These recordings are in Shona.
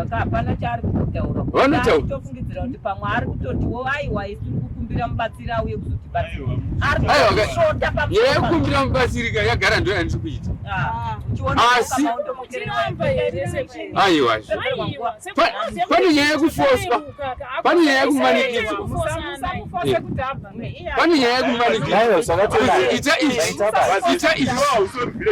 Vanotaura ka hapana chaari kutotaura. Vanotaura. Tofungidzira kuti pamwe ari kutotiwo aiwa isu tiri kukumbira mubatsiri auye kuzotibatsira. Ari Aiwa, ka- kushota pamusoro Nyaya yekukumbira mubatsiri ka yagara ndo yandiri kuita. Ah, uchiona Asi- Tiramba here sekuru? Aiwa. Aiwa, Pane nyaya yekufoswa. Pane nyaya yekumanikidzwa. Musamufose kuti abve. Pane nyaya yekumanikidzwa. Aiwa, zvakatonaka. Ita ichi. Zvaita basa. Ita ichi.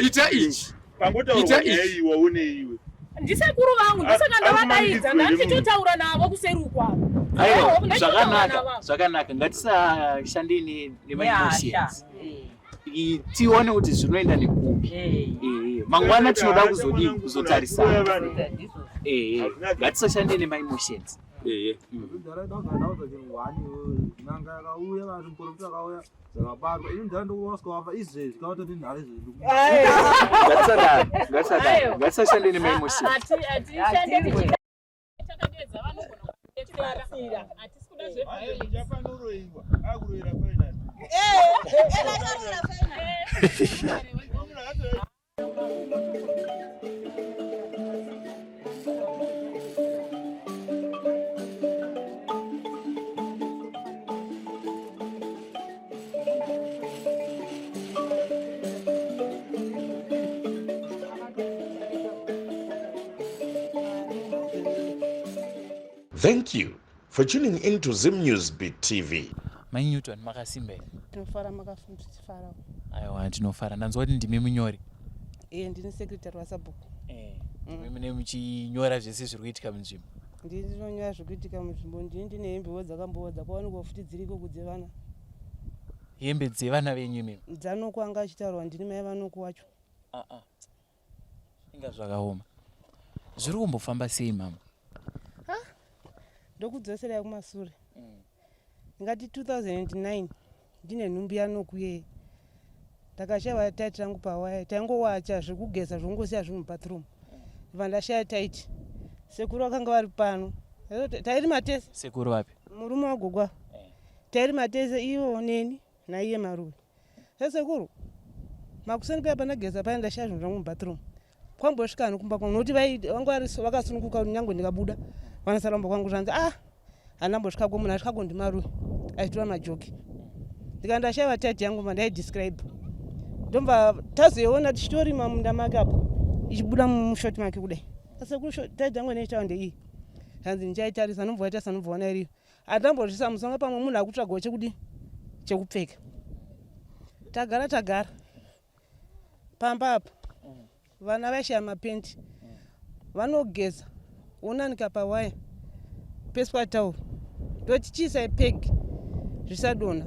Ita ichi. Pangotaurwa Ita nyaya ichi. iyi waone iwe. Ndisekuru vangu ndosaka ndavadaidza Ari kumanikidzwa here ndanditotaura navo kuseru kwavo. Aiwa, Nditotaura zvakanaka, navo. zvakanaka. Ngatisashandei nemaemotions. Nehasha. Tione kuti zvinoenda nekupi. Eh, mangwana tinoda kuzodii kuzotarisana. Ndizvo. Eh, ngatisashandei nemaemotions. Ehe. Ndaraida kuzandaudza chinhu one n'anga yakauya kana kuti muprofita akauya zvakabatwa ini ndara ndokuwaswa wafa izvezvi kana kuti ndinhare izvezvi. Ngatisadaro, ngatisadaro, ngatisashandei nemaemotions. Hatishande tichitakadeedza vanogona kudetsera. Hatisi kuda zveviolence. Chapanoroiwa, akuroira final. Thank you for tuning in to Zim News Beat TV. Mai Newton makasimba here? Tinofara makafunditifarawo. Aiwa, tinofara. Ndanzwa kuti ndimi munyori. Iye ndini secretary wasabhuku. Eh, ndimi mune muchinyora zvese zviri kuitika munzvimbo. Ndini ndinonyora zviri kuitika munzvimbo. Ndini ndine hembewo dzakambowa dzakawanikwa futi dziriko kudzevana. Hembe dzevana venyu imimi? Dzanoko anga achitaurwa ndini mai vanoko wacho. Ah ah. Inga zvakaoma. Zviri kumbofamba sei mama? Ndokudzoserai kumasure. Ndingati 2009 ndine nhumbi yanoku yeye. Ndakashaiwa taiti rangu pawaya. Taingowacha zvekugeza zvongosiya zviri mubathroom. Ndibva ndashaya taiti. Sekuru vakanga vari pano. Tairima tese. Sekuru vapi? Murume wagogwa. Tairima tese ivo neni naiye Maruve. Sekuru, makuseni paya pandageza paya ndashaya zvinhu zvangu mubathroom. Kwambosvika ani kumba kwangu nokuti vanga vari vakasununguka kuti nyangwe ndikabuda vanosara kumba kwangu zvanzi ah handambosvika ko munhu asvika ko ndiMaruve achitora majoki. Ndikati ndashaiwa taiti yangu mandaidescribe. Ndobva tazoiona tichitorima munda make apo ichibuda mushoti make kudai. Sekuru, taiti yangu inoitawo ndeiyi. Zvanzi ndichaitarisa nobva waitarisa nobva waona iriyo. Handambozvisa musanga pamwe munhu akutsvagawo chekudi chekupfeka. Tagara tagara pamba apa vana vaishaya mapendi vanogeza wonanika pawaya peswa tauro ndoti chiisai pegi zvisadonha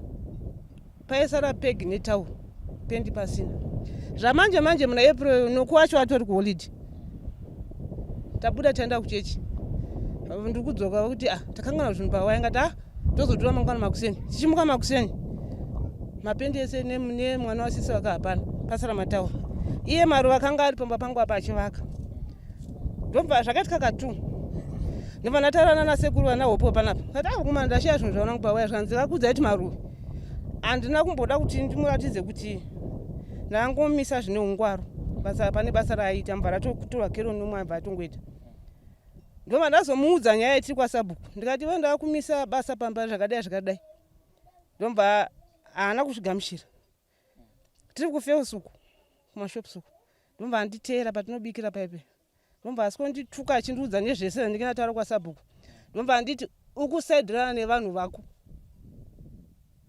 paisara pegi netauro pendi pasina. Zvamanje manje muna April noku wacho atori kuholiday tabuda taenda kuchechi ndiri kudzoka kuti ah takangana zvinhu pawaya ngati ah tozotora mangwana makuseni. Tichimuka makuseni mapendi ese nemwana wasisi wake hapana pasara matauro. Iye Maruva akanga ari pamba pangu apa achivaka. Ndobva zvakaitika katu ndobva ndataurana nasekuru vana Hopo panapa kati ah kumana ndashaya zvinhu zvavanangu pawaya zvanzi vakuudza kuti Maruva handina kumboda kuti ndimuratidze kuti ndangomisa zvine ungwaru basa pane basa raaita mubva ratotorwa kero nomwe abva atongoita. Ndobva ndazomuudza nyaya yetiri kwasabhuku ndikati iwe ndava kumisa basa pamba zvakadai zvakadai. Ndobva haana kuzvigamuchira. Tiri kufeusuku kumashops uku ndobva anditeera patinobikira paipe. Ndobva asingondituka achindiudza nezvese zvandinge ndataura kwasabhuku. Ndobva anditi ukusaidirana nevanhu vako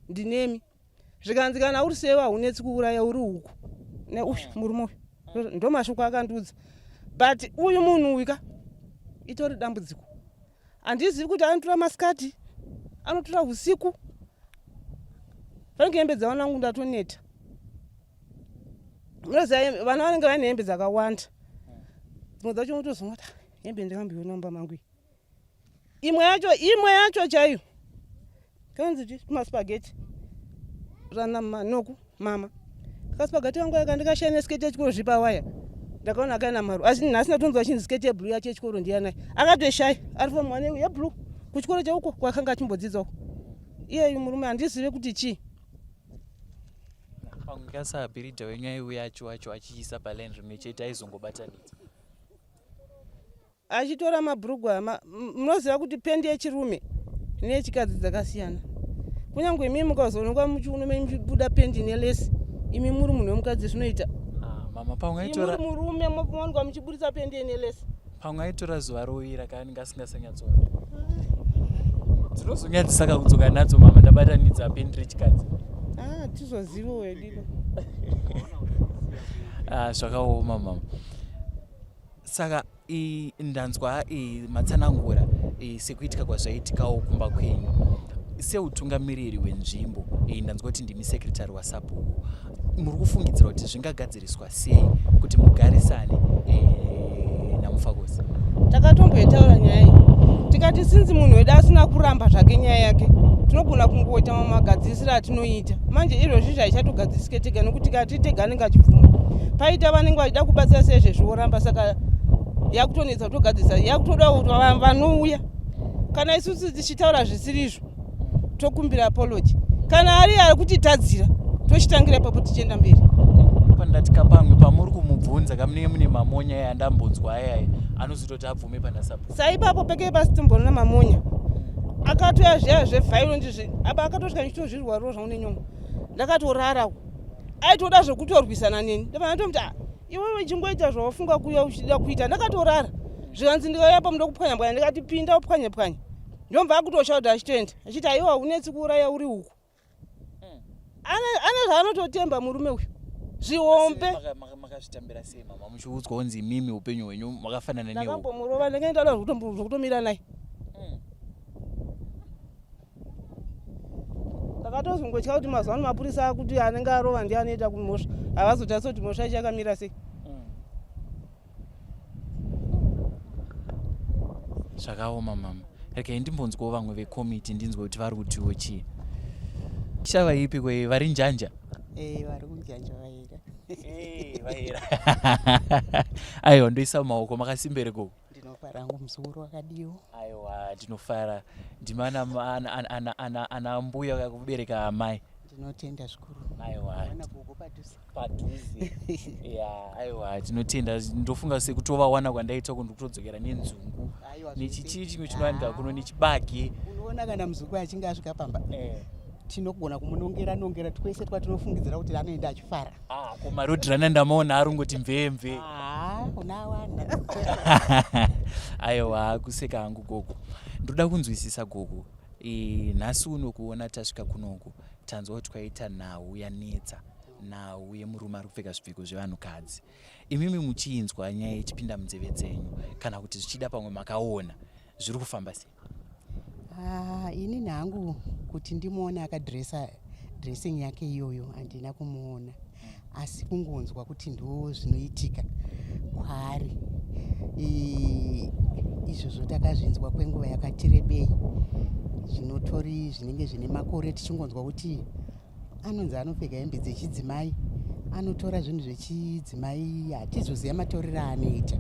ndinemi. Zvikanzi kana uri sewe haunetsi kuuraya uri huku neuyu murume uyu ndo mashoko akandiudza. But uyu munhu uyu ka itori dambudziko. Handizivi kuti anotora masikati anotora usiku. Vanenge hembe dzavana vangu ndatoneta. Unoziva vana vanenge vaine hembe dzakawanda. Dzimwe dzacho unotozonga kuti hembe ndikamboiona mumba mangu iyi. Imwe yacho chaiyo. Kanzi chi kumaspaghetti. Rana manoku mama. Kaspaghetti yangu yaka ndikashaya nesiketi yechikoro zvipa waya. Ndakaona akaina maru. Asi nhasi ndatonzwa chinzi siketi yeblue yacho yechikoro ndiyanai. Akatoishaya ari form 1 yeblue kuchikoro cheuko kwakanga achimbodzidza uko. Iyeyu murume handizive kuti chii. Pamwe kasabhiridha wenyu aiuya acho achiisa paline rimwe chete aizongobatanidza. Achitora mabhurugwa munoziva kuti pendi yechirume neyechikadzi dzakasiyana. Kunyange imi mukazoonekwa muchiuno menyu muchibuda pendi nelesi, imi muri munhu wemukadzi zvinoita. Ah, mama pamwe Imi aitora muri murume mowanikwa muchiburitsa pendi yenelesi. Pamwe aitora zuva rovira kaanenge asingasanyatsoona. Dzinozonyadzisa kakudzoka nadzo mama ndabatanidza pendi rechikadzi. Ah, tizozivo wedu. Ah, zvakaoma mama. Saka ndanzwa matsanangura sekuitika kwazvaitikawo kumba kwenyu seutungamiriri hwenzvimbo ndanzwa kuti ndimi secretary wasabhuku muri kufungidzira kuti zvingagadziriswa sei kuti mugarisane namufakosi takatomboitaura nyaya iyi tikati sinzi munhu wedu asina kuramba zvake nyaya yake tinogona kungoita mamwe magadzirisiro atinoita manje izvozvi zvaichatogadzisike tega nokuti tikati tega anenge achibvuma paita vanenge vachida kubatsira seizvezvi voramba saka yakutonetsa kutogadzirisa yakutoda kuti vanouya kana isusu tichitaura zvisiri izvo tokumbira apology kana ari ari kutitadzira tochitangira ipapo tichienda mberi pandati kapamwe pamuri kumubvunza kamunenge mune mamonya aya andambonzwa ayaya anozototi abvume pana sabhuku saipapo peke pasitombona mamonya akatoya zviya zveviolent zvi apa akatosvika ndichitozvirwariro zvangu nenyongo ndakatorara aitoda zvekutorwisana neni ndobva ndatomuti ah, iwewe chingoita zvawafunga kuya uchida kuita ndakatorara zvikanzi ndikauya pamuda kupwanya pwanya ndikati pinda upwanye pwanya ndomva akutoshauta achitoenda achiti aiwa haunetsi kuuraya uri huku ane zvaanototemba murume uyu zvihombe makazvitambira sei mama muchiudzwa kunzi imimi upenyu hwenyu makafanana nehu ndakambomurova ndakaenda da zvokutomira naye Ndakatozongotya kuti mazuva ano mapurisa akuti anenge arova ndiye anoita kumhosva havazotarisa kuti mhosva yacho yakamira sei. Zvakaoma mama. Regai ndimbonzwawo vamwe vekomiti ndinzwe kuti vari kutiwo chii. Shava ipi kwe vari njanja? Eh, vari kunjanja vaira. Eh, vaira. Aiwa ndoisa maoko makasimbere gogo. Ndinofara hangu muzukuru wakadiwo. Aiwa ndinofara ndima ana mbuya vakakubereka amai. Ndinotenda zvikuru. Aiwa. Wana gogo padhuze. Padhuze. Yeah, aiwa tinotenda ndofunga sekutovawana kwandaita uko ndikutodzokera nenzungu. Aiwa. Nechichii chimwe chinowanika kuno nechibage. Unoona kana muzukuru achinge asvika pamba. Eh. Tinogona kumunongera nongera twese twatinofungidzira kuti anoenda achifara. Ah, ko maroad runner ndamaona arungoti mvee mvee. Ah, unawana. Aiwa, kuseka hangu gogo. Ndoda kunzwisisa gogo. E, nhasi uno kuona tasvika kunoku tanzwa kuti kwaita nhau yanetsa nhau yemurume ari kupfeka zvipfeko zvevanhukadzi. Imimi muchiinzwa nyaya ichipinda munzeve dzenyu kana kuti zvichida pamwe makaona zviri kufamba sei? Ah, inini hangu kuti ndimuone akadresa dressing yake iyoyo handina kumuona asi kungonzwa kuti ndo zvinoitika kwaari izvozvo takazvinzwa kwenguva yakati rebei zvinotori zvinenge zvine makore tichingonzwa kuti Anonzi anopfeka hembe dzechidzimai, anotora zvinhu zvechidzimai, hatizoziva matorero aanoita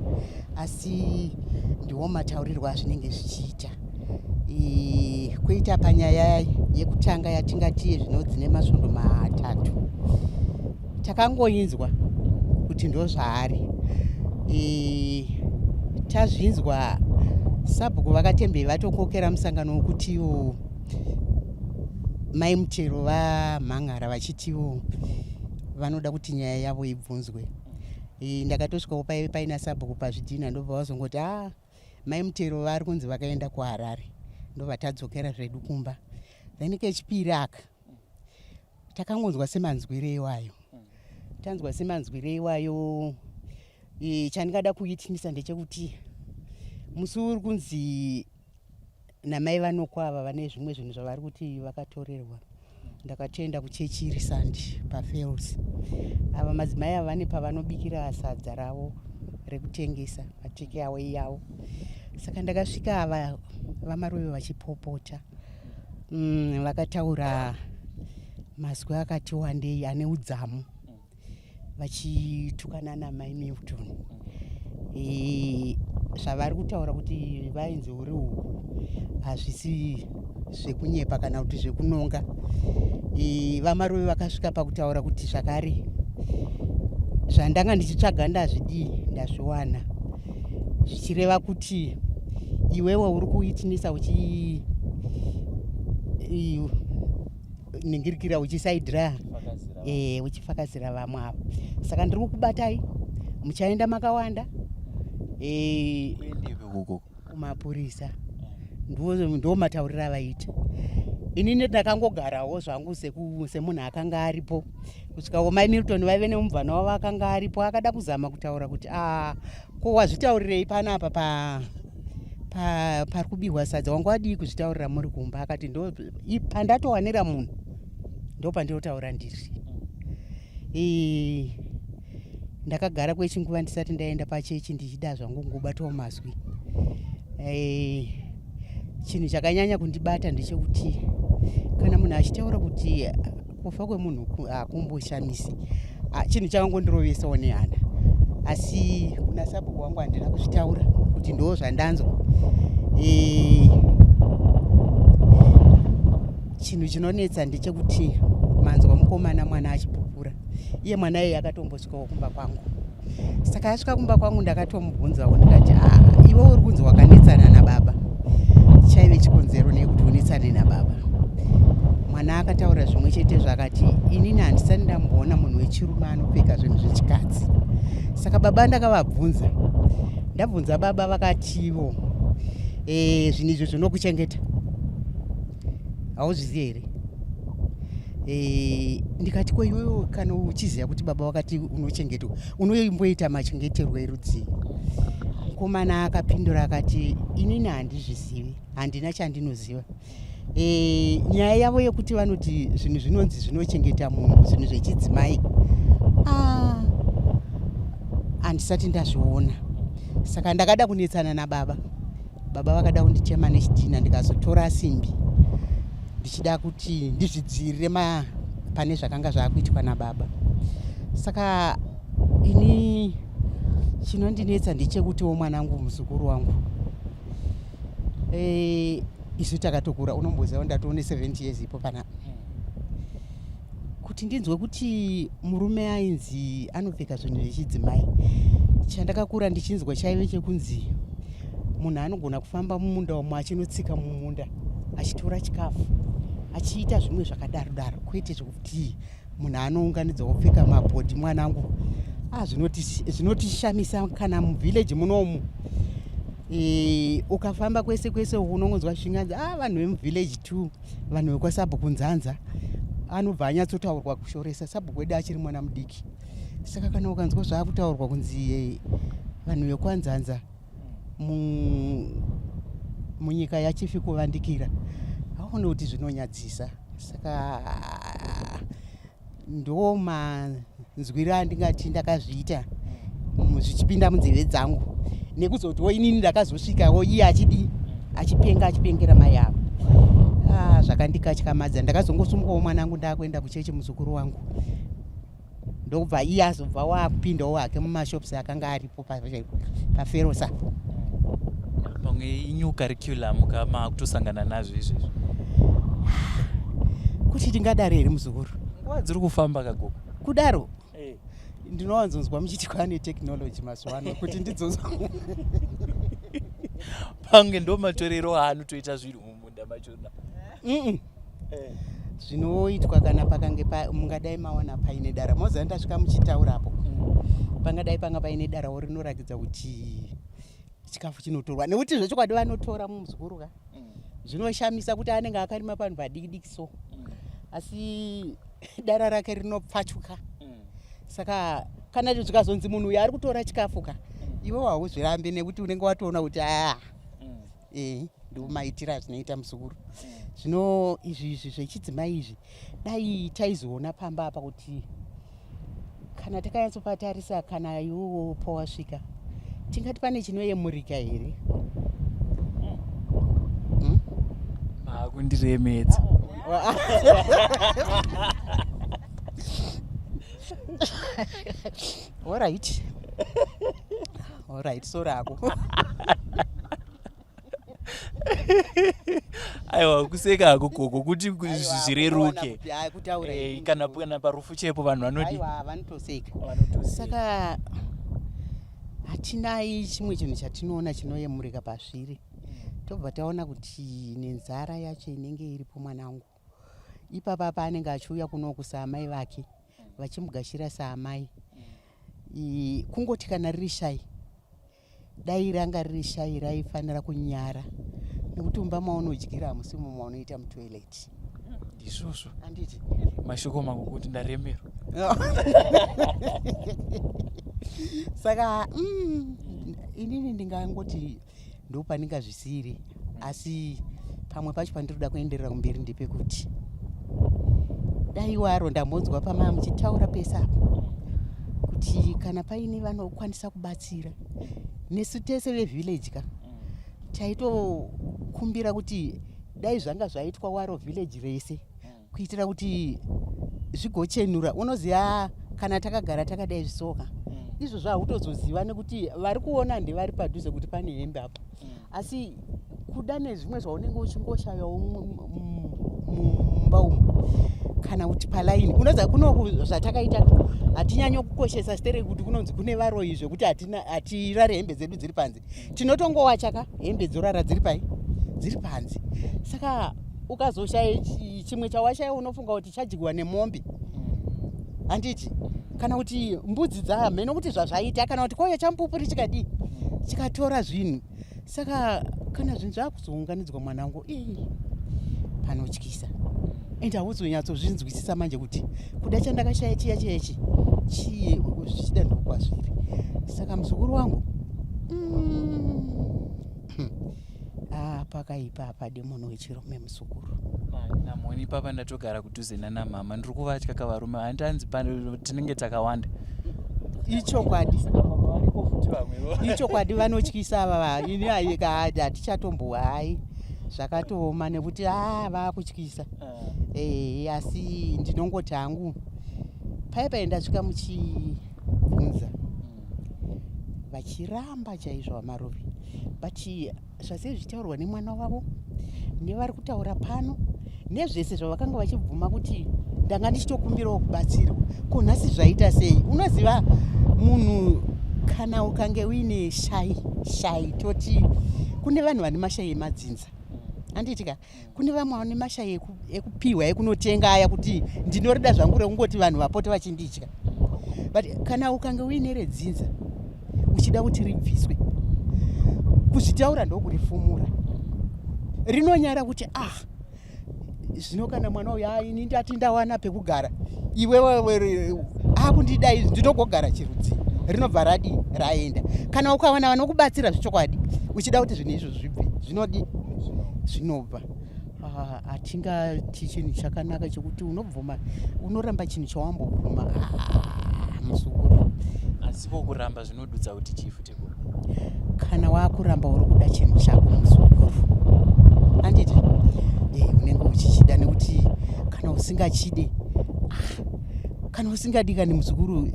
asi ndiwo mataurirwo azvinenge zvichiita. Kwoita panyaya yekutanga yatingati yezvino dzine masvondo matatu takangoinzwa kuti ndozvaari. Tazvinzwa sabhuku vakatembei vatokokera musangano wekuti iwo Mai Mutero vamhan'ara vachitiwo vanoda kuti nyaya yavo ibvunzwe. E, ndakatosvikawo paive paina sabhuku pazvidhina ndobva vazongoti a ah, mai Mutero vari kunzi vakaenda kuHarare ndobva tadzokera zvedu kumba. Then kechipiri aka takangonzwa semanzwire iwayo tanzwa semanzwire iwayo e, chandingada kuitinisa ndechekuti musi uri kunzi Namai vaNoko ava vane zvimwe zvinhu zvavari kuti vakatorerwa. Ndakatoenda kuchechi iri Sunday paFells. Ava madzimai ava vane pavanobikira sadza ravo rekutengesa mateke avo iyawo. Saka ndakasvika ava vaMaruve vachipopota. Vakataura mazwi akati wandei ane udzamu. vachitukana namai Milton e, zvavari kutaura kuti vainzi uri huku hazvisi zvekunyepa kana kuti zvekunonga e, vamaruve vakasvika pakutaura kuti zvakare zvandanga ndichitsvaga ndazvidii ndazviwana Zvichireva kuti iwewe uri kuitinisa uchi ningirikira uchisaidira eh, uchifakazira vamwe avo. Saka ndiri kukubatai muchaenda makawanda eh, kumapurisa. Ndo matauriro avaita. Inini ndakangogarawo zvangu semunhu akanga aripo kusvikawo mai Milton vaive nemubvana wavo akanga aripo akada kuzama kutaura kuti a ah, ko wazvitaurirei panapa pa pari kubihwa sadza wanga wadii kuzvitaurira muri kumba akati ndo pandatowanira munhu ndo pandinotaura ndiri e, ndakagara kwechinguva ndisati ndaenda pachechi ndichida zvangu kungobatawo mazwi e, chinhu chakanyanya kundibata ndechekuti kana munhu achitaura kuti kufa kwemunhu hakumboshamisi ah, chinhu chakangondirovesawo nehana asi kuna sabhuku wangu handina kuzvitaura kuti ndo zvandanzwa e, chinhu chinonetsa ndechekuti manzwa mukomana mwana achipupura iye mwana iye akatombosvikawo kumba kwangu saka asvika kumba kwangu ndakatomubvunzawo ndikati ah, iwe uri kunzi wakanetsana nababa chaive chikonzero nekuti unetsane nababa mwana akataura zvimwe chete zvakati inini handisati ndamboona munhu wechirume anopfeka zvinhu zvechikadzi saka baba ndakavabvunza ndabvunza baba vakativo e, zvinhu izvi zvinokuchengeta hauzvizivi here e, ndikati ko iwewe kana uchiziva kuti baba wakati unochengetwa unoimboita machengeterwo erudzii mukomana akapindura akati inini handizvizivi handina chandinoziva e, nyaya yavo yekuti vanoti zvinhu zvinonzi zvinochengeta munhu zvinhu zvechidzimai ah, handisati ndazviona saka ndakada kunetsana nababa Baba vakada kundichema nechidhina ndikazotora simbi ndichida kuti ndizvidzivirire ma pane zvakanga zvaakuitwa nababa. Saka ini chinondinetsa ndechekutiwo mwanangu muzukuru wangu e, isu takatokura unomboziva ndatoone 70 years ipo pana kuti ndinzwe kuti murume ainzi anopfeka zvinhu zvechidzimai chandakakura ndichinzwa chaive chekunzi munhu anogona kufamba mumunda umo achinotsika mumunda achitora chikafu achiita zvimwe zvakadaro daro kwete zvekuti munhu anounganidza wopfeka mabhodhi mwanangu ah, zvinotishamisa kana muvillage munomu e, ukafamba kwese kwese unongonzwa zvinganzi ah, vanhu vemuvillage too vanhu vekwasabhuku nzanza anobva anyatsotaurwa kushoresa sabhuku wedu achiri mwana mudiki saka kana ukanzwa zvaakutaurwa kunzi eh, vanhu vekwanzanza munyika yachifi kuvandikira aone kuti zvinonyadzisa saka ndo manzwiro andingati ndakazviita zvichipinda munzeve dzangu nekuzotiwo inini ndakazosvikawo iye achidii achipenga achipengera mai avo ah, zvakandikatyamadza ndakazongosumukawo mwanangu ndakuenda kuchechi muzukuru wangu ndokubva iye azobva waakupindawo hake mumashops akanga aripo paferosa pamwe inew curriculum ka maakutosangana nazvo izvezvi kuti tingadaro here muzukuru nguva dziri kufamba kagogo kudaro eh. ndinowanzonzwa muchiti kwane technology mazuva ano kuti ndidzo pamwe ndo matorero aanotoita zvinhu mumunda machona eh. Zvinoitwa kana pakange mungadai mawana paine dara moziva ndasvika muchitaurapo mm. pangadai panga paine darawo rinorakidza kuti chikafu chinotorwa nekuti zvechokwadi vanotora mumuzukuru ka mm. zvinoshamisa kuti anenge akarima panhu padikidiki so mm. asi dara rake rinopfachuka saka kana zvikazonzi munhu uyo ari kutora chikafu ka iwe hauzvirambi nekuti unenge watoona kuti aa eh ndomaitira azvinoita muzukuru zvino izvi izvi zvechidzimai izvi dai taizoona pamba apa kuti kana takanyatsopatarisa kana iwowo pawasvika tingati pane chinoyemurika here hmm? Makundiremedza. Alright. Alright, sorry hako. Aiwa kuseka hako gogo kuti zvireruke. Eh, kana kana parufu chepo vanhu vanodi. Aiwa vanotoseka. Saka Hatinai chimwe chinhu chatinoona chinoyemurika pazviri. Tobva taona kuti nenzara yacho inenge iripo mwanangu. Ipapa paanenge achiuya kunoku saamai vake vachimugashira saamai. Kungoti kana riri shai dai ranga riri shai raifanira kunyara nekuti mumba maunodyira hamusimo maunoita mutoilet. Ndizvozvo. Handiti? Mashoko makukuti ndaremerwa. Saka inini ndingangoti ndopandingazvisiri, asi pamwe pacho pandinoda kuenderera kumberi ndepekuti dai waro ndambonzwa pama muchitaura pese apa kuti kana paine vanokwanisa kubatsira nesu tese vevillage ka taitokumbira kuti dai zvanga zvaitwa waro village rese kuitira kuti zvigochenura. Unoziva kana takagara takadai zvisoka izvozvo hautozoziva nekuti vari kuona ndevari padhuze kuti pane hembe apo, asi kuda nezvimwe zvaunenge uchingoshayawo mumba umu kana kuti palaini. Unoziva kunoku zvatakaita hatinyanyo kukoshesa stereki kuti kunonzi kune varoyi zvekuti hatirare hembe dzedu dziri panze, tinotongowacha ka hembe dzorara dziri pai dziri panze. Saka ukazoshaya chimwe chawashaya unofunga kuti chadyiwa nemombe, handiti? Kana kuti mbudzi dzamheno kuti zvazvaita, kana kuti kwauya chamupupuri chikadii chikatora zvinhu. Saka kana zvinhu zvakuzounganidzwa mwanangu, ii panotyisa, ende hauzonyatsozvinzwisisa manje kuti kuda chandakashaya chiya chiyechi chii zvichida ndokwazviri. Saka muzukuru wangu, pakaipa, hapadi munhu wechirume muzukuru. Namhoni ipapa ndatogara kudhuze nana mama, ndiri kuvatya kavarume, handanzi tinenge takawanda. Ichokwadi, ichokwadi, vanotyisa ava. Ini hatichatombo, hai, zvakatooma nekuti a vaakutyisa. Asi ndinongoti hangu pai pai ndasvika muchibvunza vachiramba chaizvo vamaruvi, but zvase zvichitaurwa nemwana wavo nevari kutaura pano nezvese zvavakanga vachibvuma kuti ndanga ndichitokumbirawo kubatsirwa, ko nhasi zvaita sei? Unoziva munhu kana ukange uine shai shai, toti kune vanhu vane mashai emadzinza, handiti ka? Kune vamwe vane mashai ekupiwa ekunotenga aya kuti ndinorida zvangu rekungoti vanhu vapote vachinditya, but kana ukange uine redzinza uchida kuti ribviswe, kuzvitaura ndokurifumura, rinonyara kuti ah, zvino kana mwana uyu, ah, ini ndati ndawana pekugara, iwewe akundidai, ndinogogara chirudzi? Rinobva radi raenda. Kana ukawana vanokubatsira zvechokwadi uchida kuti zvinhu izvozvo zvibve, zvinodi zvinobva. Hatingati chinhu chakanaka chekuti unobvuma unoramba chinhu chawambobvuma, muzukuru. Asi ko kuramba zvinodudza kuti chii futi? Kana wakuramba uri kuda chinhu chako muzukuru, handiti? Unenge uchichida nekuti kana usingachide, kana usingadi kani muzukuru,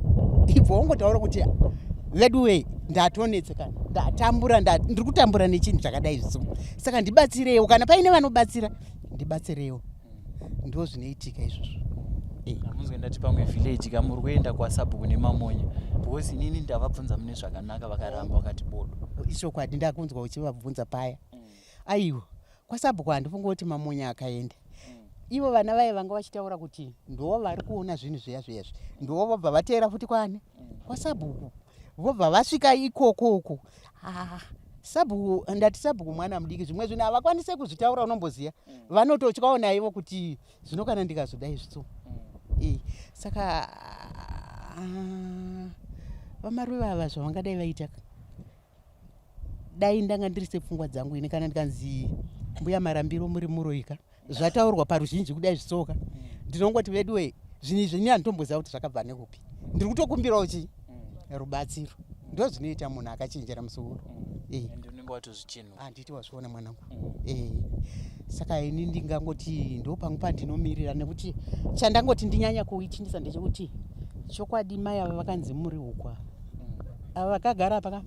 ibva wangotaura kuti veduwe ndatonetsekana, ndatambura, ndiri kutambura nechinhu chakadai zviso, saka ndibatsireiwo. Kana paine vanobatsira, ndibatsireiwo. Ndo zvinoitika izvozvo. Hamunzwe ndati pamwe village kamuri kuenda kwasabhuku nemamonya, because inini ndavabvunza mune zvakanaka, vakaramba vakati bodo. Ichokwadi, ndakunzwa uchivabvunza paya. Aiwa, kwasabhuku handifungi kuti mamonya akaenda. Ivo vana vaye vanga vachitaura kuti ndo vari kuona zvinhu zviya zviyazvi, ndo vobva vateera futi kwani kwasabhuku, vobva vasvika ikoko uko. Ah, sabhuku, ndati sabhuku mwana mudiki, zvimwe zvinhu havakwanise kuzvitaura, unomboziva vanototyawo naivo kuti zvino kana ndikazodai zvitso. Saka vamaruva ava zvavangadai vaita, dai ndanga ndiri sepfungwa dzangu ini, kana ndikanzi mbuya Marambiro muri muroika, zvataurwa paruzhinji kudai zvitsoka, ndinongoti veduwe zvinhu izvi ini handitomboziva kuti zvakabva nekupi, ndiri kutokumbirawo chii rubatsiro. Ndo zvinoita munhu akachenjera muzukuru. Ende unenge watozvichenura. Handiti wazviona mwanangu? Saka ini ndingangoti ndo pangu pandinomirira, nekuti chandangoti ndinyanya kuitindisa ndechekuti chokwadi mai ava vakanzi muri hukwa ava vakagara paka,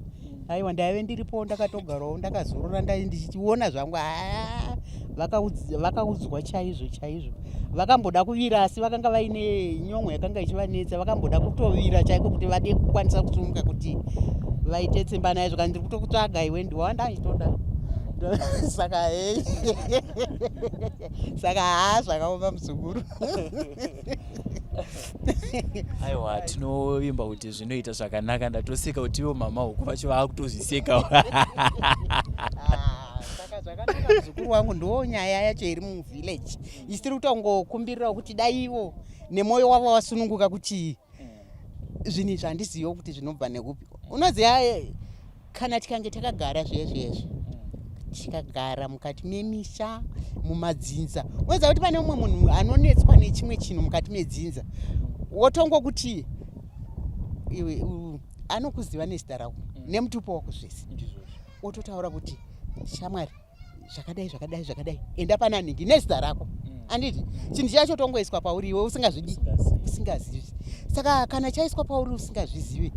aiwa, ndaive ndiripo, ndakatogarawo ndakazorora, ndai ndichiona zvangu. Aa, vakaudzwa chaizvo chaizvo, vakamboda kuvira, asi vakanga vaine nyongo yakanga ichivanetsa, vakamboda kutovira chaiko kuti vade kukwanisa kusumuka kuti Vaite tsimba naye zvikanzi ndiri kutokutsvaga iwe ndiwe wandachitoda. Saka hei. Saka haa zvakaoma muzukuru. Aiwa, tinovimba kuti zvinoita zvakanaka. Ndatoseka kuti ivo mama huku vacho vaakutozvisekawo. Ah, saka zvakanaka muzukuru wangu, ndo nyaya yacho iri muvillage. Isi tiri kutongokumbirirawo kuti dai ivo nemwoyo wavo wasununguka kuti zvinhu izvi handiziviwo kuti zvinobva nekupi. Unoziva kana tikange takagara zviye zviyezvi tikagara mukati memisha mumadzinza, unoziva kuti pane umwe munhu anonetswa nechimwe chinhu mukati medzinza, wotongokuti iwe anokuziva nezita rako nemutupo wako zvese, wototaura kuti shamwari zvakadai zvakadai zvakadai, enda pana nhingi nezita rako, anditi chinhu chacho tongoiswa pauri iwe usingazvidi usingazivi. Saka kana chaiswa pauri usingazvizivi,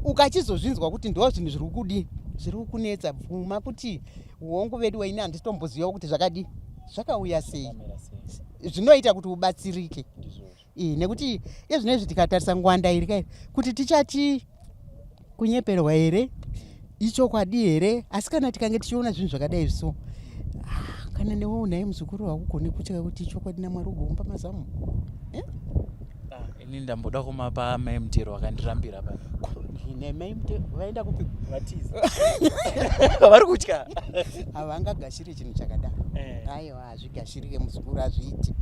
ukachizozvinzwa kuti ndo zvinhu zviri kukudii zviri kukunetsa, bvuma kuti hongu vedu waini handitombozivawo kuti zvakadii zvakauya sei, zvinoita kuti ubatsirike. Nekuti izvinezvi tikatarisa ngwanda iri kai kuti tichati kunyeperwa here, ichokwadi here? Asi kana tikange tichiona zvinhu zvakadai so, ah, kana newe unhai muzukuru haugoni kutya kuti ichokwadi naMwari ugoumba mazamu, eh? Ah, ini ndamboda kumapa mai Mutero vakandirambira pa. Nemai Mutero vaenda kupi? Vatiza, vari kutya. Havangagashiri chinhu chakadaro. Aiwa, hazvigashirike muzukuru, hazviiti.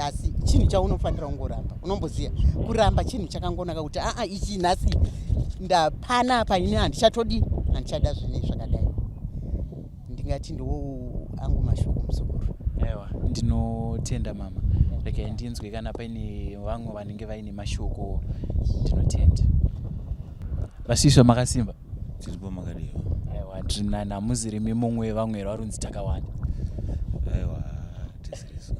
Asi chinhu chaunofanira kungoramba, unomboziva kuramba chinhu chakangonaka kuti aa ichi nhasi ndapana apa, ini handichatodi, handichada zvinhu zvakadai. Ndingati ndiwo angu mashoko muzukuru. Aiwa, ndinotenda mama. Regai ndinzwe kana paine vamwe vanenge vaine mashoko. Ndinotenda. Vasiswa, makasimba? Tiripo, makadiwa? Aiwa, ndiri namuzirimi mumwe vamwe here varunzi takawanda? Aiwa, tisiriso.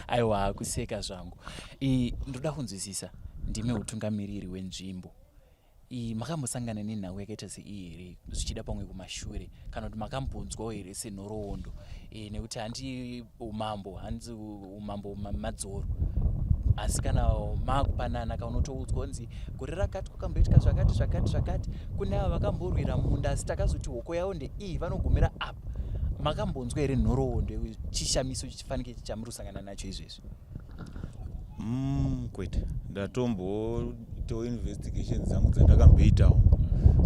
Aiwa, kuseka zvangu. Ndoda kunzwisisa, ndimi utungamiriri wenzvimbo makambosangana nenhau yakaita seiyi here, zvichida pamwe kumashure, kana kuti makambonzwawo here senhoroondo? Nekuti handi umambo, hanzi umambo madzoro, asi kana maakupanana kaunotoudzwa kunzi gore rakati kwakamboitika zvakati zvakati zvakati, kune ava vakamborwira munda, asi takazoti hoko yavo ndeiyi, vanogumira apa. Makambonzwa here nhoroondo chishamiso chichifanike chamuri kusangana nacho izvezvi? Kwete, ndatomboitawo investigation dzangu dzandakamboitawo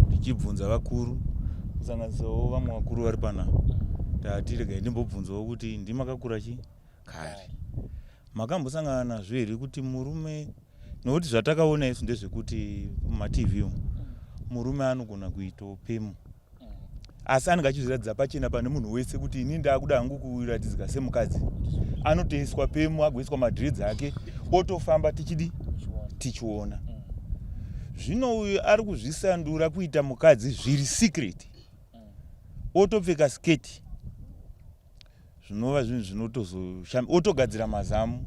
ndichibvunza vakuru, kusanganisawo vamwe vakuru vari panapa. Ndati regai ndimbobvunzawo kuti ndimakakura chi kare makambosangana nazvo here kuti murume, nokuti zvatakaona isu ndezvekuti mumaTV umu murume anogona kuitawo pemu, asi anenge achizviratidza pachena pane munhu wese kuti ini ndakuda hangu kuratidzika semukadzi. Anotoiswa pemu, agoiswa madreads ake, otofamba tichidi tichiona. Zvino uyu ari kuzvisandura kuita mukadzi zviri secret, otopfeka sketi, zvinova zvinhu zvinotozosham otogadzira mazamu.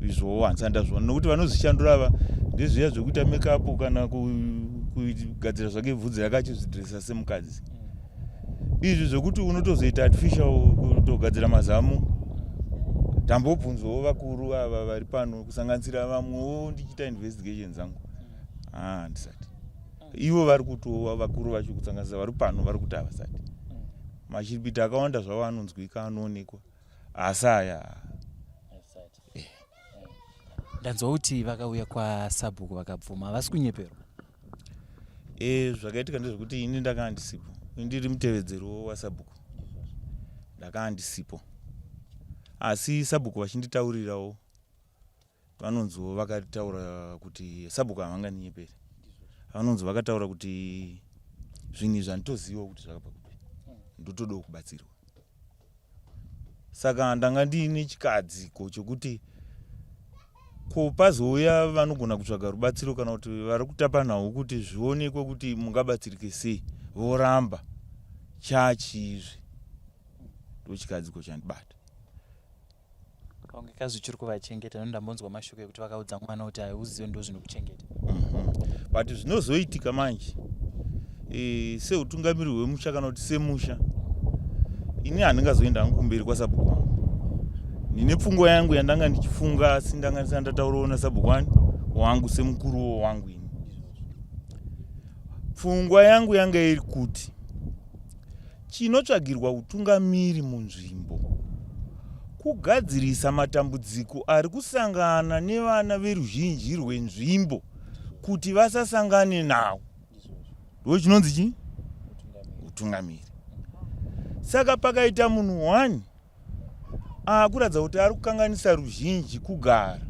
Izvowo handisati ndazviona, nokuti vanozvishandura ava ndezviya zvekuita makeup kana kugadzira zvake bvudzi rake achizvidresa semukadzi. Izvi zvekuti unotozoita artificial kutogadzira mazamu, tambobvunzwawo vakuru ava vari pano, kusanganisira vamwewo, ndichiita investigation dzangu, ah, handisati. Ivo vari kutova vakuru vacho, kusanganisira vari pano, vari kuti havasati. Mashiripiti akawanda zvavo anonzwika, anoonekwa, asi aya Ndanzwa kuti vakauya kwasabhuku vakabvuma, havasi kunyeperwa. Zvakaitika ndezvekuti ini ndakanga ndisipo. Ndiri mutevedzeri wasabhuku, ndakanga ndisipo, asi sabhuku vachinditaurirawo, vanonziwo vakataura kuti sabhuku havanganinyeperi, vanonzi vakataura kuti zvinhu izvi handitozivawo kuti zvakabva kupi, ndotodawo kubatsirwa. Saka ndanga ndiine chikadziko chokuti ko pazouya vanogona kutsvaga rubatsiro kana kuti vari kutapa nhau kuti zvionekwe kuti mungabatsirike sei, voramba chachizve. Ndochikadziko chandibata. Kange kazi chiri kuvachengeta, nondambonzwa mashoko ekuti vakaudza mwana kuti hauzive ndo zvinokuchengeta. But zvinozoitika manje, seutungamiri hwemusha kana kuti semusha, ini handingazoenda hangu kumberi kwasabhuku wangu. Ndine pfungwa yangu yandanga ndichifunga, asi ndanga ndisati ndataurawo nasabhuku wani wangu semukuruwo wangu ini. Pfungwa yangu yanga iri kuti chinotsvagirwa utungamiri munzvimbo kugadzirisa matambudziko ari kusangana nevana veruzhinji rwenzvimbo kuti vasasangane nawo. Ndo chinonzi chii? Utungamiri. Saka pakaita munhu one akuratidza kuti ari kukanganisa ruzhinji kugara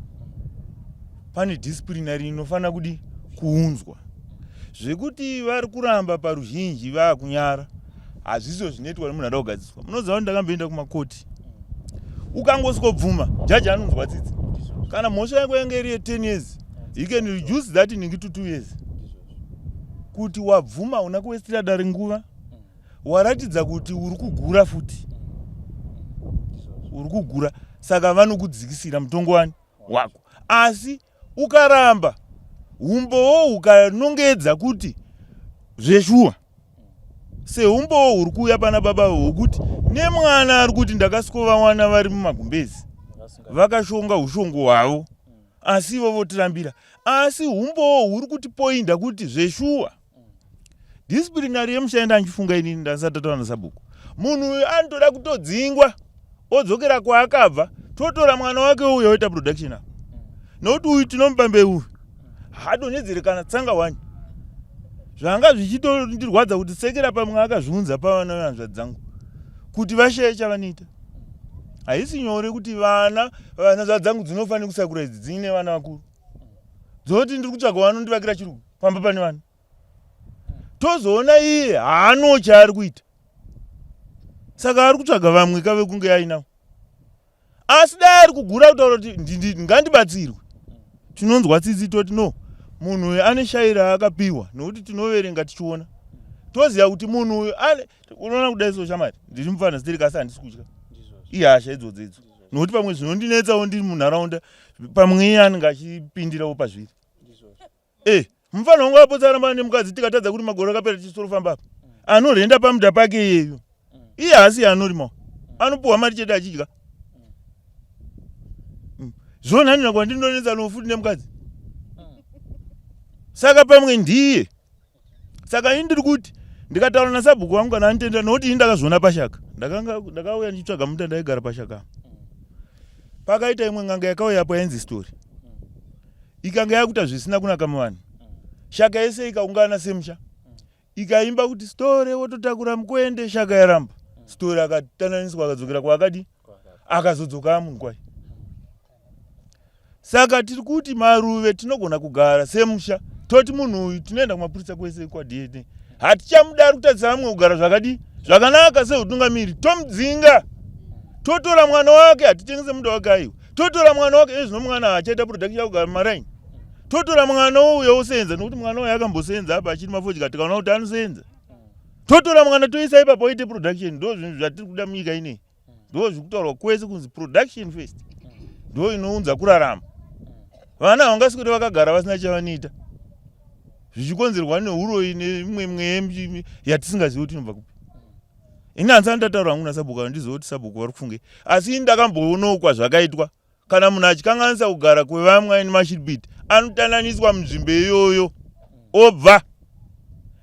pane disciplinary inofanira kudi kuunzwa zvekuti vari kuramba paruzhinji vaakunyara hazvisiwo zvinoitwa nemunhu ada kugadziswa munoziva kuti ndakamboenda kumakoti ukangosvikobvuma jaji anonzwa tsitsi kana mhosva yako yange iri ye10 years he can reduce that ningi to 2 years kuti wabvuma una kuwestira dare nguva waratidza kuti uri kugura futi uri kugura saka vanokudzikisira mutongo wani wako asi ukaramba umbowo hukanongedza kuti zveshuwa seumbowo huri kuuya pana baba hwokuti nemwana ari kuti ndakasikovawana vari mumagumbezi vakashonga ushongo hwavo asi ivo votirambira asi umbowo huri kutipoinda kuti zveshuwa Disciplinary yemusha ndandichifunga inini ndasati tataura nasabhuku. Munhu uyu anotoda kutodzingwa odzokera kwaakabva totora mwana wake uyo oita production apa. Nokuti uyu tinomupa mbeu uyu. Haadonhedzere kana tsanga wani. Zvanga zvichitondirwadza kuti sekera pamwe akazviunza pavana vehanzvadzi dzangu kuti vashaye chavanoita. Haisi nyore kuti vana vana dzangu dzinofanira kusakura idzi dziine vana vakuru. Dzoti ndiri kutsvaga vanondivakira chirugu pamba pane vana. Tozoona iye haano chaari kuita. Saka ari kutsvaga vamwe kave kunge ainawo. Asi dai ari kugura kutaura kuti ngandibatsirwe. Tinonzwa tsitsi toti no munhu uyu ane shayi raakapiwa nokuti tinoverenga tichiona. Toziva kuti munhu uyu ane unoona kudai so shamwari ndiri mupfana zitereka asi handisi kutya. Ihasha idzodzo idzo. Nokuti pamwe zvinondinetsawo ndiri munharaunda pamwe iye anenge achipindirawo pazviri. Eh, mufana wangu apotsa aramba nemukadzi tikatadza kuti magore akapera tichisorofamba apa. Anorenda pamuda pake iyeyu. Iye haasi anorima. Anopuwa mari chete achidya. Zvonhanira kwandinonetsa nofuti nemukadzi. Saka pamwe ndiye. Saka ini ndiri kuti ndikataura nasabhuku wangu kana anitendera nokuti ini ndakazviona pashaka. Ndakanga ndakauya ndichitsvaga muta ndaigara pashaka. Pakaita imwe n'anga yakauya apo yainzi story. Ikanga yakuita zvisina kunaka muvanhu. Shaka yese ikaungana semusha. Ikaimba kuti story wototakura mukwende shaka yaramba. Story akatananiswa akadzokera kwaakadi akazodzoka amunhu kwaye. Saka tiri kuti maruve tinogona kugara semusha toti munhu uyu tinoenda kumapurisa kwese kwaDNA. Hatichamuda ari kutadzisa vamwe kugara zvakadii zvakanaka seutungamiri tomudzinga totora mwana wake hatitengese munda wake aiwa totora mwana wake ezvino mwana haachaita production yakugara mumaraini totora mwana uyo osenza nokuti mwana uyo akambosenza apa achiri mafodya tikaona kuti anosenza totora mwana toisa ipapo oite production ndo zvinhu zvatiri kuda munyika ineyi ndo zviri kutaurwa kwese kunzi production first ndo inounza kurarama vana havangaswere vakagara vasina chavanoita zvichikonzerwa neuroyi neimwe mweya yatisingazivi kuti inobva kupi ini handisati ndataura hangu nasabhuku handizivi kuti sabhuku vari kufunge asi ini ndakamboonawo kwazvakaitwa kana munhu achikanganisa kugara kwevamwe aine mashiripiti anotandaniswa munzvimbo iyoyo obva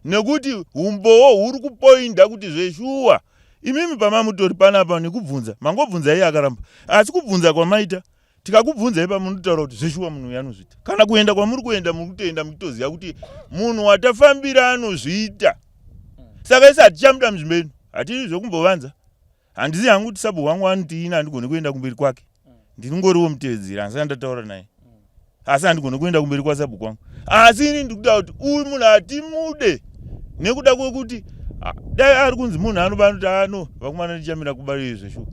nekuti umbowo huri kupoinda kuti zveshuwa imimi pamamutori panapa nekubvunza mangobvunza iye akaramba asi kubvunza kwamaita tikakubvunzai pamunotaura kuti zveshuwa munhu uyu anozviita kana kuenda kwamuri kuenda muri kutoenda muchitoziva kuti munhu watafambira anozviita saka isi hatichamuda munzvimbo ino hatidi zvekumbovanza handizi hangu kuti sabhuku wangu anoti ini handigone kuenda kumberi kwake ndinongoriwo mutevedzeri handisati ndataura naye asi handigone kuenda kumberi kwasabhuku wangu asi ini ndiri kutaura kuti uyu munhu hatimude nekuda kwekuti dai ari kunzi munhu anoba anoti ano ah, vakomana ndichamira kuba izvi zveshuwa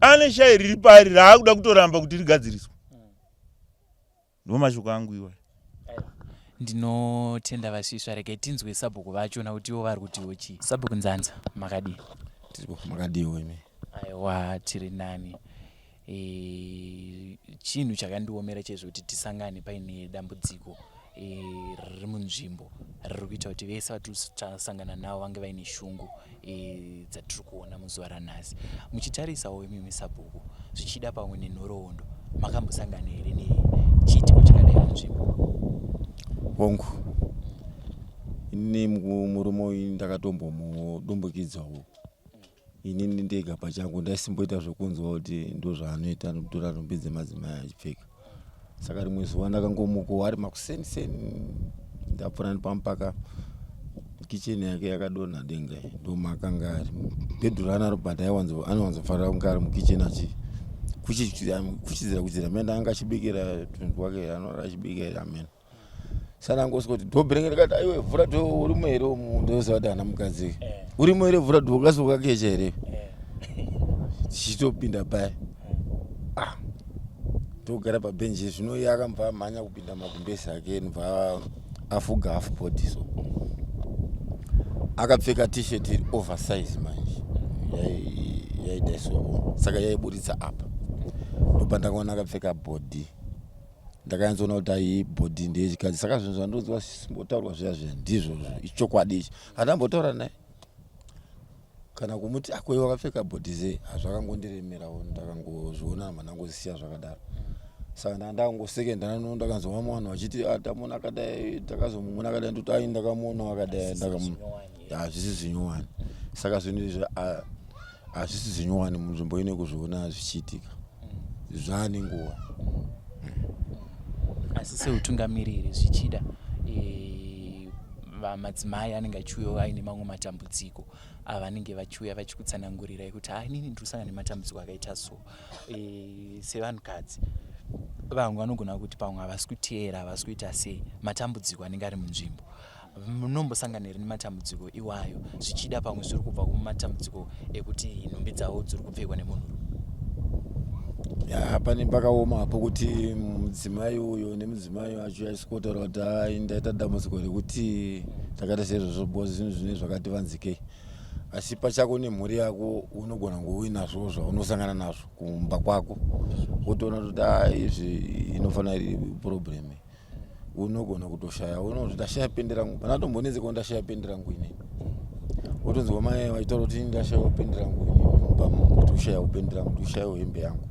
ane shayi riri paari raakuda kutoramba kuti rigadziriswe ndo mashoko angu iwayo ndinotenda vasvisva regai tinzwe sabhuku vacho nakuti ivo vari kutiwo chii sabhuku nzanza makadii tiripo makadiwo imi aiwa tiri nani e, chinhu chakandiomera chaizvo kuti tisangane paine dambudziko e, riri munzvimbo riri kuita kuti vese vatisangana navo vange vaine shungu e, dzatiri kuona muzuva ranhasi muchitarisawo imimi sabhuku zvichida pamwe nenhoroondo makambosangana here nechiitiko chakadai munzvimbo hongu Ini murume uyu ndakatombomudumbukidzawo inini ndega pachangu, ndaisimboita zvekunzwa kuti ndozvaanoita, anotora nhumbi dzemadzimai achipfeka. Saka rimwe zuva ndakangomukawo ari makuseni seni, ndapfuura nepamupaka, kicheni yake yakadonha denga, ndomaakanga ari bhedhuru anaro, but anowanzofarira kunge ari mukicheni achi kuchidzira kuchidzira mene anga achibikira tunhu twake, anora achibikira amene. Sana angosvika kuti dhobhi ringe rikati, aiwe vhura dho, urimo here umu? Ndoziva kuti hana mukadzi urimo here, vhura dho, ukasi ukakecha here? Tichitopinda paya, ah, togara pabhenji. Zvino iye akambva amhanya kupinda magumbezi ake, ndobva afuga half body, so akapfeka t-shirt iri oversize manje, yaita so, saka yaiburitsa apa. Ndopandakaona akapfeka body, ndakanyatsoona kuti ai body ndeyechikadzi. Saka zvinhu zvandonzwa zvisimbotaurwa zviya zviya ndizvozvo, ichokwadi ichi. Handambotaura naye kana kumuti akoi wakapfeka body sei, hazvakangondiremerawo, ndakangozviona, mandangozisiya zvakadaro. Saka ndanga ndakangosekendana, ndakanzwa vamwe vanhu vachiti, ah, tamuona akadai, takazomumona akadai, ndoti ai ndakamuona akadai, hazvisi zvinyowani. Saka zvinhu izvi hazvisi zvinyowani munzvimbo ino kuzviona zvichiitika, zvaane nguva. Asi seutungamiriri, zvichida madzimai anenge achiuyawo aine mamwe matambudziko avanenge vachiuya vachikutsanangurirai kuti ha, inini ndiri kusangana nematambudziko akaita so. Sevanhukadzi vamwe vanogona kuti pamwe havasi kuteera, havasi kuita sei, matambudziko anenge ari munzvimbo. Munombosangana here nematambudziko iwayo, zvichida pamwe zviri kubva kumatambudziko ekuti nhumbi dzavo dziri kupfekwa nemunhurume? Ya, pane pakaoma apo kuti mudzimai uyo nemudzimai wacho aisikotaura kuti hai, ndaita dambudziko rekuti takaita seizvozvo, because zvinhu zvine zvakati vanzikei. Asi pachako nemhuri yako unogona kunge uinazvo zvaunosangana nazvo kumba kwako, wotoona kuti a izvi inofanira iri problem. Unogona kutoshaya, unoti ndashaya pendi rangu, pana tombonetsekawo, ndashaya pendi rangu inini. Wotonzwa mai vachitaura kuti ndashayawo pendi rangu inini mumba, ndikushayawo pendi rangu, ndikushayawo hembe yangu.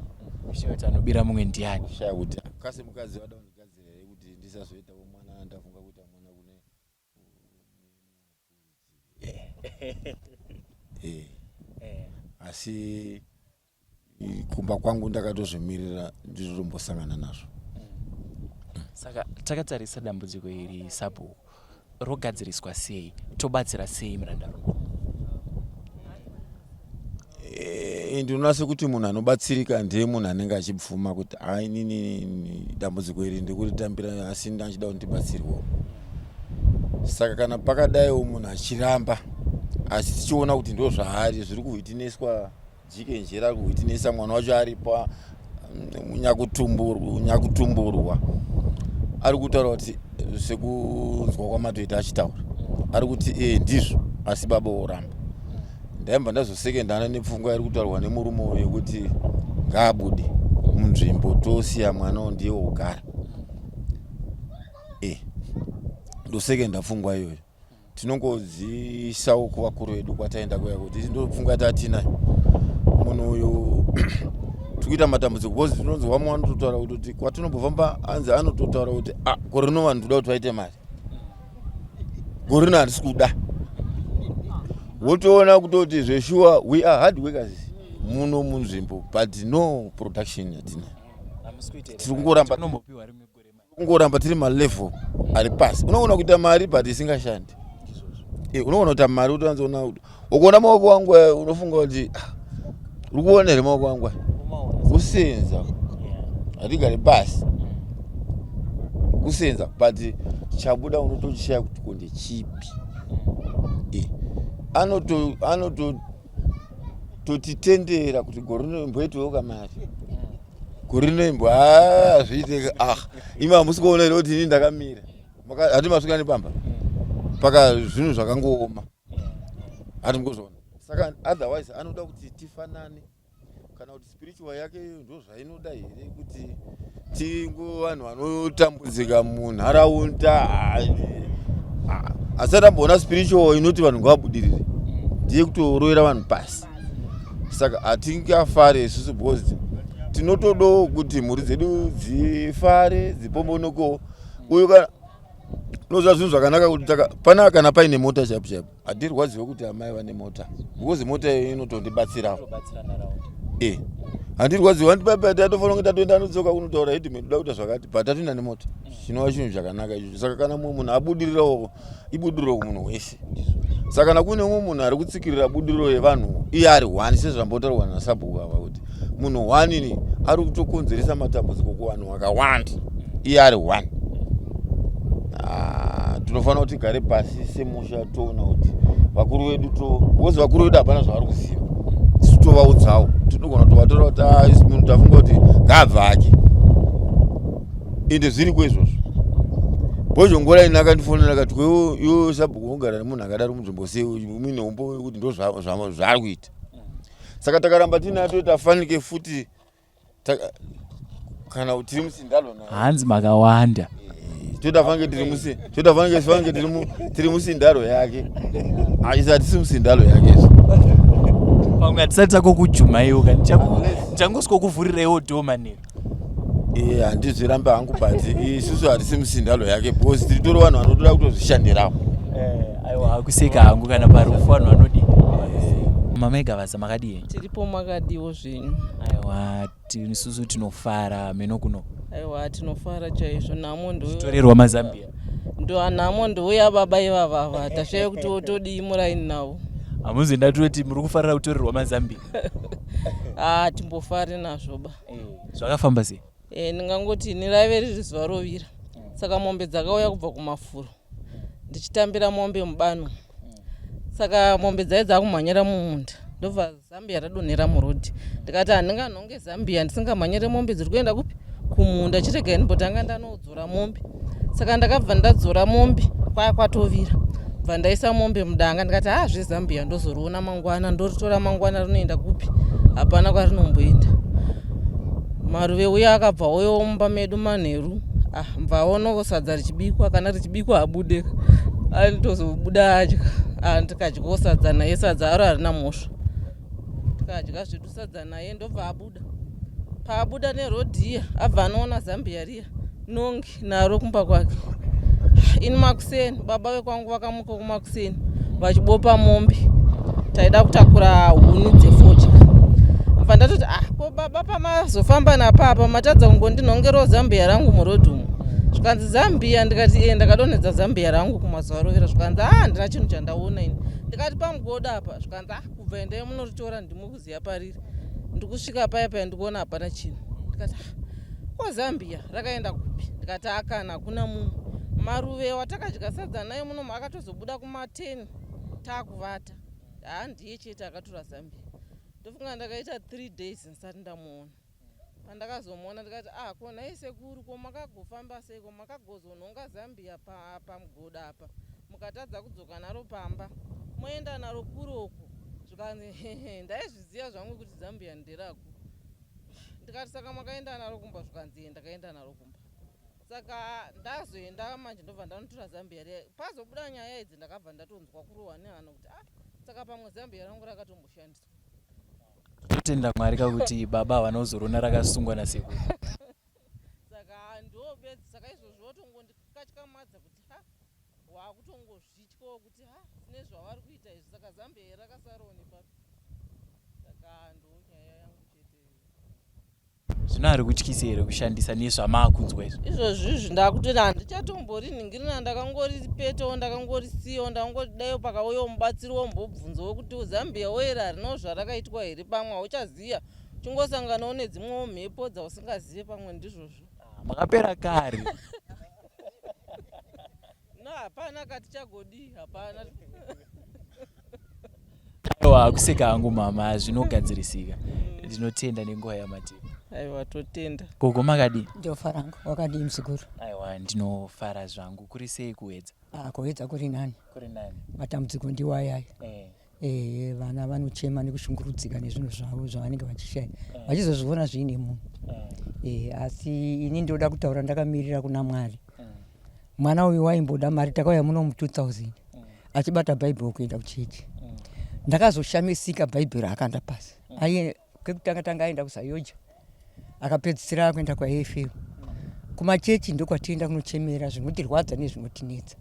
Shaya kuti anobira mumwe ndiani. Shaya kuti kasi mukadzi vada kundigadzira here kuti ndisazoitawo mwana, ndafunga kuita mwana kune asi kumba kwangu ndakatozvimirira, nditotombosangana nazvo. Saka takatarisa dambudziko iri, sabhuku, rogadziriswa sei? Tobatsira sei murandarume? Ndinoona sekuti munhu anobatsirika ndiye munhu anenge achibvuma kuti hai, inini dambudziko iri ndikuritambira, asi ndachida kuti ndibatsirwewo. Saka kana pakadaiwo munhu achiramba, asi tichiona kuti ndo zvaari, zviri kuhwitineswa jikenjera, ari kuhwitinesa mwana wacho aripo, nyakutumburwa ari kutaura kuti sekunzwa kwamatoita achitaura, ari kuti e ndizvo, asi baba oramba. Ndaibva ndazosekendana nepfungwa iri kutaurwa nemurume uyu yekuti ngaabude munzvimbo, tosiya mwana ndiye wogara. Ndosekenda pfungwa iyoyo, tinongodziisawo kuvakuru vedu kwataenda kuya kuti ndo pfungwa yatinayo. Munhu uyu tikuita matambudziko because tinonzi vamwe vanototaura kutoti kwatinombofamba anzi anototaura kuti ah, gore rino vanhu toda kuti vaite mari, gore rino handisi kuda. Wotoona kutoti zveshuwa we are hard workers muno munzvimbo, but no production yatina. Tiri kungoramba tiri malevel ari pasi. Unogona kuita mari but isingashandi. Unogona kuita mari utoanzoona, ukuona maoko angu aya, unofunga kuti ah, uri kuona here maoko angu aya? Kusenza, hatigari pasi, kusenza, but chabuda unotochishaya kuti ko ndechipi. Anoto totitendera kuti gore rino imboitiwo kamari, gore rino imbo hazviiteka. Ah, imi hamusi kuona here kuti ini ndakamira? Hati masvika nepamba paka zvinhu zvakangooma, hati mukuzviona. Saka otherwise anoda kuti tifanane, kana kuti spiritual yake ndo zvainoda here kuti tingo vanhu vanotambudzika munharaunda? Asati amboona spiritual inoti vanhu ngavabudirire, ndiye kutorovera vanhu pasi. Saka hatingafare isusu because tinotodawo kuti mhuri dzedu dzifare, dzipombonokewo. Uyu kana Unoziva zvinhu zvakanaka kuti taka pana kana paine mota chaipo chaipo hatirwadziwe kuti amai vane mota because mota iyo inotondibatsirawo e handirwadziwe handipapa tatofanira kunge tatoenda anodzoka kunotaura headman toda kuita zvakati but tatoenda nemota chinova chinhu chakanaka ichocho saka kana mumwe munhu abudirirawo ibudiriro kumunhu wese saka kana kune umwe munhu ari kutsikirira budiriro yevanhu iye ari one sezvambotaurwa nasabhuku ava kuti munhu one ni ari kutokonzeresa matambudziko kuvanhu vakawanda iye ari one ah, tinofanira kuti tigare pasi semusha toona kuti vakuru vedu to because vakuru vedu hapana zvavari kuziva isu tovaudzawo tinogona kutovatora kuti ah, isi munhu tafunga kuti ngaabva ake ende zviriko izvozvo bozhongora ini akandifonera akati ko iwe sabhuku unogara nemunhu akadaro munzvimbo sei muine umbo wekuti ndo zvaari kuita saka takaramba tiinaye toita fanike futi kana tiri musindalo hanzi makawanda eh, toita fanike tiri musi toita fanike fanike tiri mu tiri musindalo yake aisa ah, tisi musindalo yake izvo pamwe hatisati takokujumaiwo ka ndichangosvikokuvhurireiwo dhoo manero eh, handizvirambe hangu but isusu hatisi musindalo yake because tiri tori vanhu vanotoda kutozvishandirawo eh, aiwa hakuseka hangu kana parufu vanhu vanodii mama egavaza makadii tiripo makadiwo zvenyu aiwa isusu tinofara meno kuno aiwa tinofara chaizvo nhamo ndotorerwa mazambia ndo nhamo ndouya baba ivavava tashaya kuti wotodii muraini navo hamuzi ndatoti muri kufarira kutorerwa mazambia ah timbofari nazvo ba eh, zvakafamba sei eh, ndingangoti ini raive riri zuva rovira saka mombe dzakauya kubva kumafuro ndichitambira mombe mubano saka mombe dzai dzakumhanyira mumunda ndobva zambia radonhera murodhi ndikati handinganhonge zambia ndisingamhanyire mombe dziri kuenda kupi kumunda chiregai ndimbotanga ndanodzora mombe saka ndakabva ndadzora mombe kwaya kwatovira bva ndaisa mombe mudanga ndikati ha zvezambia ndozoriona mangwana ndoritora mangwana rinoenda kupi hapana kwarinomboenda maruve uya akabva oyo mumba medu manheru ah mvaonawo sadza richibikwa kana richibikwa abude anitozobuda adya ah, ndikadyawo sadza naye sadza aro harina mhosva tikadya zvedu sadza naye ndobva abuda paabuda nerodhiya abva anoona zambia riya nongi naro kumba kwake ini makuseni baba vekwangu vakamuka kumakuseni vachibopa mombe taida kutakura huni dzefodya bva ndatoti ah ko baba pamazofamba napapa matadza kungondinhongerawo zambia rangu murodhi umu zvikanzi zambia ndikati e ndakadonhedza zambia rangu kumazuva arovera zvikanzi ah handina chinhu chandaona ini ndikati pamugodo apa zvikanzi ah kubva endai munoritora ndimokuziva pariri ndikusvika paya paya ndikuona hapana chinhu ndikati ah ko zambia rakaenda kupi ndikati akana hakuna mumwe maruve watakadya sadza naye muno akatozobuda kuma10 taakuvata haa ndiye chete akatora zambia ndofunga ndakaita 3 days ndisati ndamuona pandakazomuona ndikati ah ko nhai sekuru ko makagofamba sei ko makagozonhonga zambia pamugoda apa mukatadza kudzoka naro pamba moenda naro kuri uku zvikanzi hehe ndaizviziva zvangu kuti zambia nderako ndikati saka makaenda naro kumba zvikanzi ndakaenda naro kumba saka ndazoenda manje ndobva ndanotora zambia riya pazobuda nyaya idzi ndakabva ndatonzwa kurohwa nehana kuti ah saka pamwe zambia rangu rakatomboshandiswa totenda mwari kakuti baba havana kuzorona rakasungwa nasekuru saka ndo bedzi saka izvozvo wotongondikatyamadza kuti ha wakutongozvityawo kuti ha nezvavari kuita izvi saka zambia rakasarawo nepapi saka ndo nyaya yangu chete zvino ari kutyisa here kushandisa nezvamaakunzwa izvo izvozvi izvi ndakutoti handichatomborinhingirina ndakangoripetawo ndakangorisiyawo ndakangoti dai pakauyawo mubatsiri wombobvunzawo kuti zambia woera harinawo zvarakaitwa here pamwe hauchaziya chingosanganawo nedzimwewo mhepo dzausingazive pamwe ndizvozvo ah, makapera kare no hapana katichagodii hapana aiwa kuseka hangu mama zvinogadzirisika ndinotenda nenguva yamatipa aiwa totenda gogo makadii ndofara hangu wakadii muzukuru aiwa ndinofara zvangu kuri sei kuedza ah, kuedza kuri nani kuri nani matambudziko ndiwo ayaya eh. Eh, vana vanochema nekushungurudzika nezvinhu zvavo zvavanenge vachishaya eh. vachizozviona zviine munhu eh. Asi ini ndoda kutaura ndakamirira kuna Mwari. Mwana uyu waimboda mari takauya muno mu 2000 achibata bhaibheri kuenda kuchechi. Ndakazoshamisika bhaibheri akanda pasi. Aye kekutanga tanga aenda kusayoja akapedzisira akuenda kwaAFM. Kumachechi ndokwatienda kunochemera zvinotirwadza nezvinotinetsa.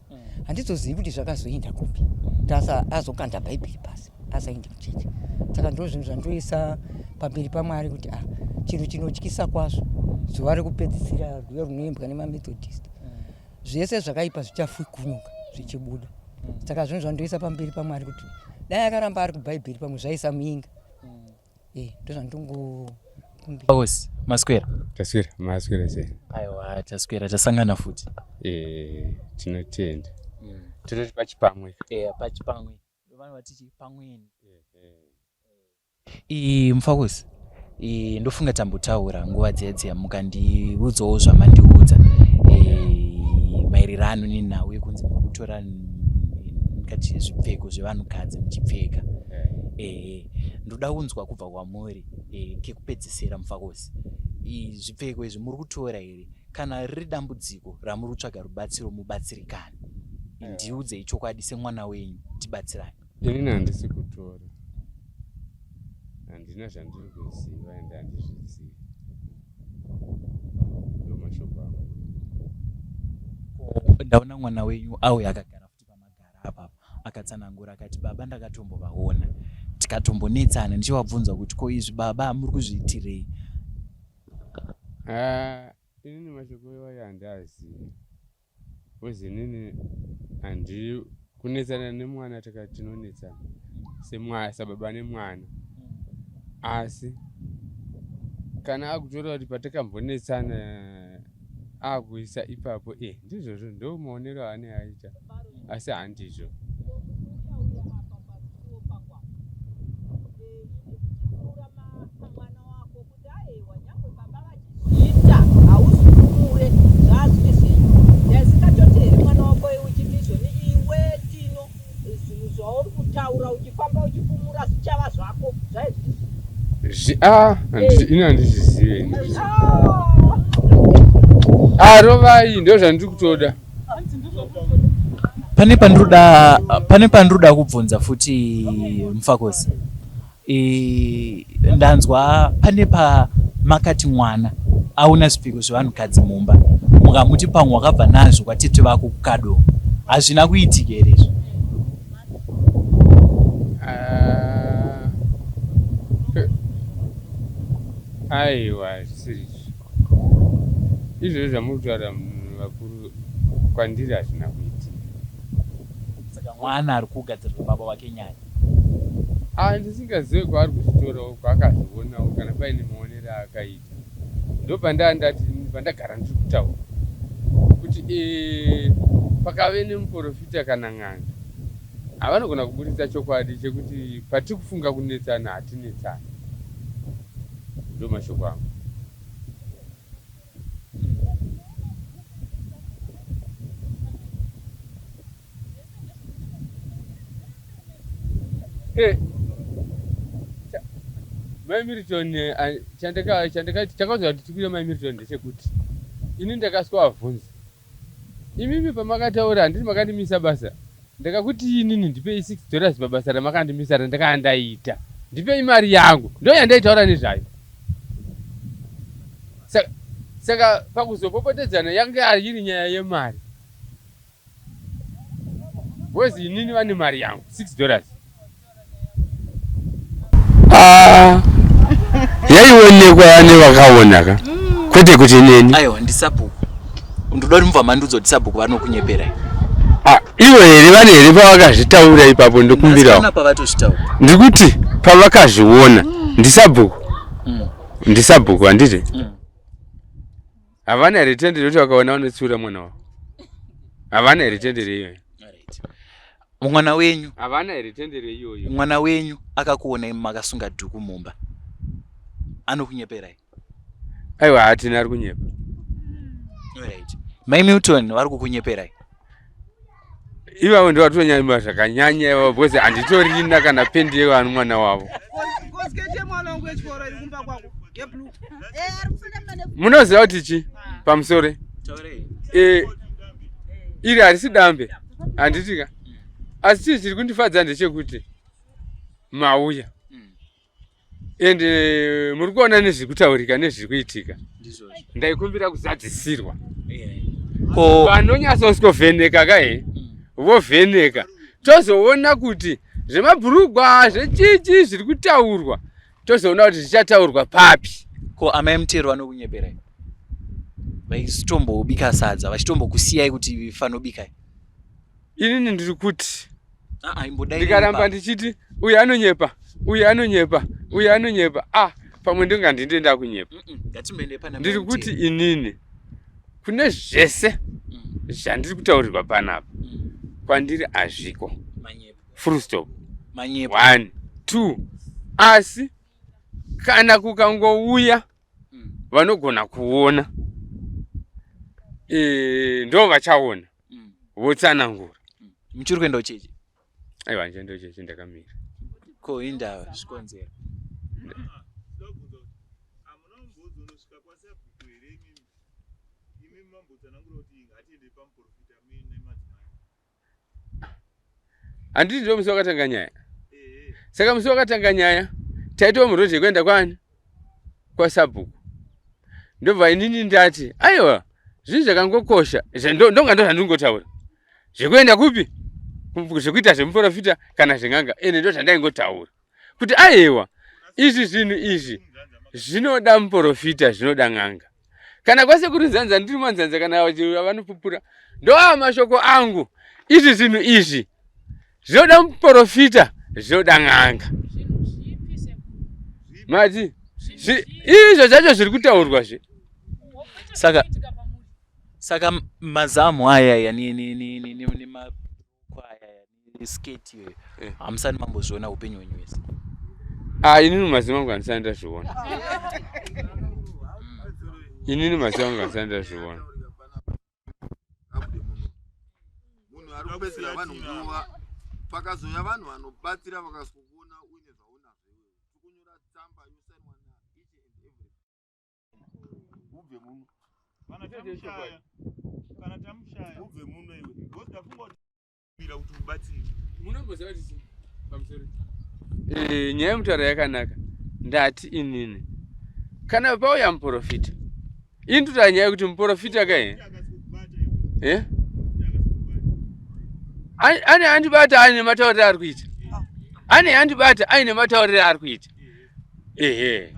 Handizozivi kuti zvakazoenda kupi. Tasa azokanda bhaibheri pasi asaende kuchechi. Saka ndozvinhu zvandoisa pamberi paMwari kuti ah, chinhu chinotyisa kwazvo zuva rekupedzisira rwiyo runoimbwa nemaMethodist. Zvese zvakaipa zvichafukunyuka zvichibuda. Saka zvinhu zvandoisa pamberi paMwari kuti dai akaramba ari kubhaibheri pamwe zvaisamuinga. Eh, ndozvandingokumbira. Vakosi, maswera? Taswera, maswera sei? Aiwa, taswera, tasangana futi. Eh, tinotenda. Tototi pachipamwe. Eh, pachipamwe. Vanhu vatichi pamweni. Ii Mfakosi, ii ndofunga tambotaura nguva dziya dziya mukandiudzawo zvamandiudza eh, maererano nenhau yekunzi muri kutora ndingati zvipfeko zvevanhukadzi muchipfeka. Ehe, ndoda kunzwa kubva kwamuri eh, kekupedzesera Mfakosi. Ii zvipfeko izvi muri kutora here? Kana riri dambudziko ramuri kutsvaga rubatsiro mubatsirikane. Ndiudzei chokwadi semwana wenyu tibatsirane. Inini handisi kutora, handina zvandiri kuziva ende handizvizivi. Ndomashoko angu. Ndaona mwana wenyu auya akagara futi pamagara apapa akatsanangura akati baba ndakatombovaona tikatombonetsana ndichivabvunza kuti ko izvi baba muri kuzviitirei? Ah, inini mashoko iwayo handiazivi. Because inini handi kunetsana nemwana takati tinonetsana semwa sababa nemwana asi kana akutora kuti patakambonetsana akuisa ipapo e ndizvozvo ndo maonero aane aita asi handizvo. Zviita hauzvifumure zvazviri zvenyu ndaisingatoti here mwana wako iwe uchiti izvoni iwe Tino zvinhu zvauri kutaura uchifamba uchifumura zvichava zvako zvaizviri Zvi ah ini handizvizive ini. Ah rovai ndozvandiri kutoda. Pane pandiroda pane pandiroda kubvunza futi Mfakosi. E, ndanzwa pane pamakati mwana aona zvipfeko zvevanhukadzi mumba mukamuti pamwe wakabva nazvo kwatete vako kukadongo hazvina kuitika here izvo? Ah, aiwa hazvisiri izvo izvozvo zvamuri kutaura vakuru kwandiri hazvina kuitika. Saka mwana ari kugadzirira baba wake nyaya. Ah, ndisingazive kwaari kuzvitorawo kwaakazvionawo kana paine maonero aakaita ndopandandati pandagara ndiri kutaura kuti e, pakave nemuprofita kana n'anga havanogona kuburitsa chokwadi chekuti patiri kufunga kunetsana hatinetsani ndo mashoko angu. Eh, Mai Milton eh, chandaka chandaka chakazoita kuti tikwire Mai Milton ndechekuti ini ndakaswavhunza imimi pamakataura handiti makandimisa basa ndakakuti inini ndipei 6 dollars pabasa ramakandimisa randakanga ndaita ndipei mari yangu ndo yandaitaura nezvayo saka, saka pakuzopopotedzana yanga iri nyaya yemari Boys inini vane mari yangu 6 dollars. Ah, yaionekwa nevakaona ka kwete kuti neni. Aiwa ndisabhuku. Ndoda kuti mubva mandiudza kuti sabhuku vanokunyeperai. Ah, ivo here vane here pavakazvitaura ipapo ndokumbirawo. Pavatozvitaura. Ndikuti pavakazviona ndisabhuku. Ndisabhuku handiti? Havana here tendero yekuti vakaona vanotsiura mwana wavo? Havana here tendero iyoyo? Mwana wenyu havana here tendero iyoyo? Mwana wenyu akakuonai makasunga dhuku mumba anokunyeperai? Aiwa, hatina ari kunyepa. Right. Mai Milton vari kukunyeperai? Ivavo ndo vatonyanya zvakanyanya ivavo because handitorina kana pendi yevanhu mwana wavo. Munoziva kuti chi pamusoro e, iri harisi dambe handitika asi chii chiri kundifadza ndechekuti mauya. Ende muri kuona nezviri kutaurika nezviri kuitika. Ndaikumbira kuzadzisirwa. Vanonyatsosvovheneka ka he vovheneka tozoona kuti zvemabhurugwa zvechichi zviri kutaurwa tozoona kuti zvichataurwa papi. Ko amai Mutero vanokunyeperai vaisitombobika sadza vachitombokusiyai kuti fanobikai? Inini ndiri kuti ah, ah, ndikaramba ndichiti uyu anonyepa uyu anonyepa uyu anonyepa ah pamwe ndinga ndinde ndakunyepa. Ndiri kuti inini kune zvese zvandiri kutaurirwa panapa kwandiri hazviko. Full stop. Manyepo. 1 2 asi kana kukangouya vanogona kuona e, ndo vachaona votsanangura. Muchiri kuenda kuchechi? Aiwa, ndichaenda kuchechi ndakamira. Ko indava zvikonzero? Handiti ndo musi wakatanga nyaya? Saka musi wakatanga nyaya taitwa muroad yekuenda kwani? Kwasabhuku. Ndobva inini ndati aiwa zvinhu zvakangokosha ndonga ndozvandingotaura zvekuenda kupi zvekuita zvemuprofita kana zven'anga ende ndo zvandaingotaura kuti aiwa izvi zvinhu izvi zvinoda muprofita zvinoda n'anga kana kwasekuru nzanza ndiri manzanza kana vanopupura ndoa mashoko angu izvi zvinhu izvi zvinoda muprofita zvinoda n'anga mati izvo zvacho zviri kutaurwa zve saka saka mazamu aya aya nemakwaya nesketi iyoyo eh. hamusati mambozviona upenyu hwenyu wese? Ah, inini maziva angu handisati ndazviona. Inini maziva angu handisati ndazviona. Munhu ari kupedzera vanhu nguva, pakazouya vanhu vanobatsira vakazokuona uine zvaunazvo iwewe, tikunyora tsamba yosainwa na each and every ubve muno. Kana tamushaya, kana tamushaya ubve muno iwe. Because ndafunga kuti kuti ubatsire. Munomboziva kuti chii pamusoro? Eh, nyaya yemutauro yakanaka. Ndati inini kana pauya muprofita, ini totaura nyaya yekuti muprofita ka eh? Ane andibata aine matauriro ari kuita, ane andibata aine matauriro ari kuita. Ehe,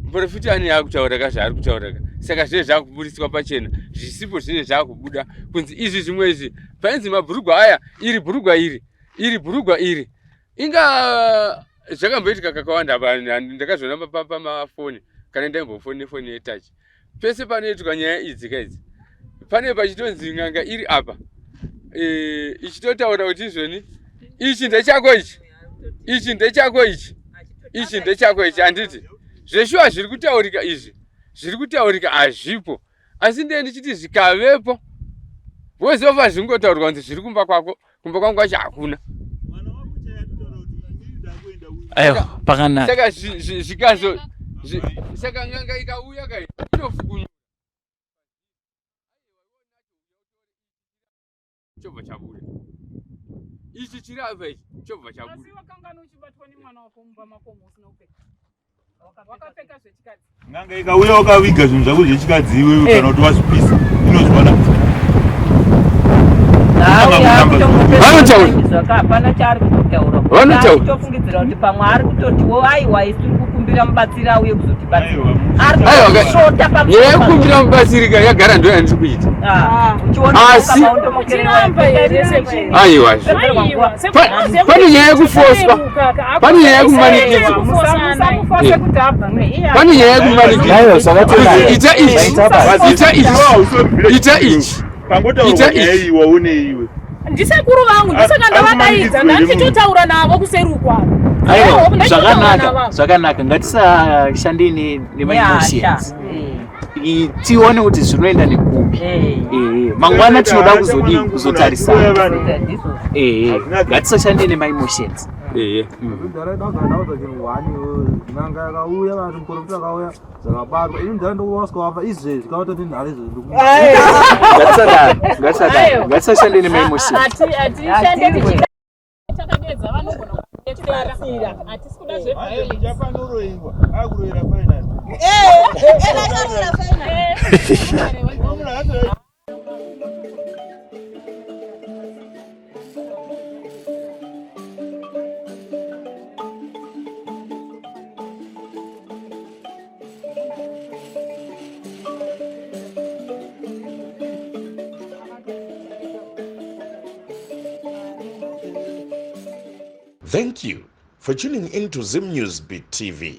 muprofita ane akutaura ka zvaari kutaura ka, saka zvinenge zvakuburitswa pachena, zvisipo zvinenge zvakubuda kunzi izvi zvimwe izvi painzi mabhurugwa aya, iri bhurugwa iri, iri bhurugwa iri, inga zvakamboitika kakawanda apa ndakazviona pamafoni kana ndaimbofoni nefoni yetouch. Pese panoitwa nyaya idzi ka idzi pane pachitonzi n'anga iri apa e, ichitotaura kuti izvoni ichi ndechako ichi, ichi ndechako ichi, ichi ndechako ichi. Handiti zveshuwa zviri kutaurika izvi, zviri kutaurika hazvipo, asi ndiye ndichiti zvikavepo vozofa zvingotaurwa kunzi zviri kumba kwako, kumba kwangu kwacho hakuna. Aiwa, pakanaka. Saka zvikazo saka n'anga ikauya kai inofukunyura chobva chabuda ichi chiri apa ichi chobva chabuda. Asi wakangana uchibatwa nemwana wako mumba mako usina kupfeka, wakapfeka zvechikadzi. N'anga ikauya wakaviga zvinhu zvako zvechikadzi iwewe kana kuti wazvipisa inozviwana. Hapana chaari kutotaura, Vanotaura. tofungidzira kuti pamwe ari kutotiwo aiwa isu tiri kukumbira mubatsiri auye kuzotibatsira. Aiwa, Ari kushota nyaya yekukumbira mubatsiri ka yagara ndo yandiri kuita. Asi- Aiwa, pane nyaya yekufoswa, pane nyaya yekumanikidzwa, pane nyaya yekumanikidzwa. Ita ichi, ita ichi, ita ichi, Pangotaurwa ita nyaya ichi. iyi waone iwe. Ndisekuru vangu, ndisaka ndavadaidza, ndandichitotaura navo kuseri ukwavo. Aiwa, zvakanaka, zvakanaka. Ngatisashandei nemaemotions, tione kuti zvinoenda nekupi. Ehe, mangwana tinoda kuzodii, kuzotarisana. Ehe, ngatisashandei nemaemotions. Ehe. Ndauza chinhu one iwewe, n'anga yakauya kana kuti muprofita akauya zvakabatwa, ini ndara ndokuwaswa wafa izvezvi kana kuti nhare izvezvi. Ngatisadaro, ngatisadaro, ngatisashandei nemaemotions. Hatishande tichida takadedza vanogona kubetsera. Kubatsira. Hatisi kuda zveviolence. Chapanoroiwa akuroira final. Thank you for tuning in to Zim News Beat TV.